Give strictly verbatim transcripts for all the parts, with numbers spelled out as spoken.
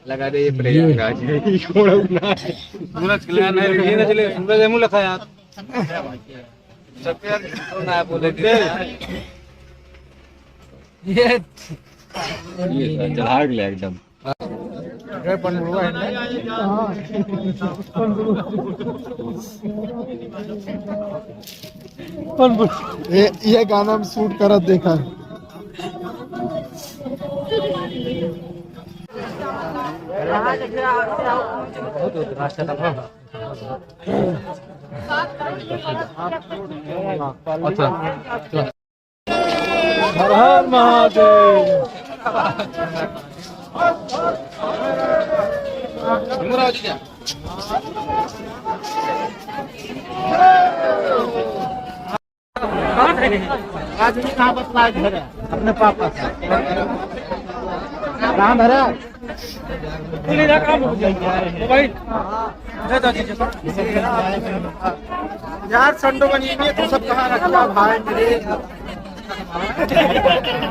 लगा दे ये प्रयागराज। सूरज कल्याण है, ये ना चले, सूरज है मुलक है यार। सबके यार, ना बोले थे। ये ये चढ़ा गया एकदम। ये पनबुआ है ना? हाँ। पनबुआ। ये, ये गाना हम शूट करत देखा। अच्छा। हर हर महादेव। आज भी कहाँ बतला घर है? अपने पापा से। राम भरा। यार, संडो बनिए, तू सब कहाँ रखा भाई मेरे?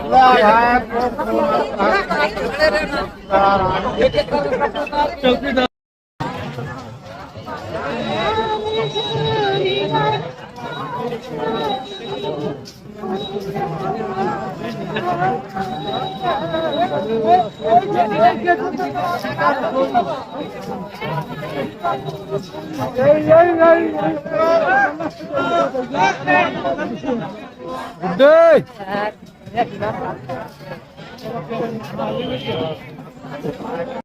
वाह यार। चौकीदार। गुड्डे।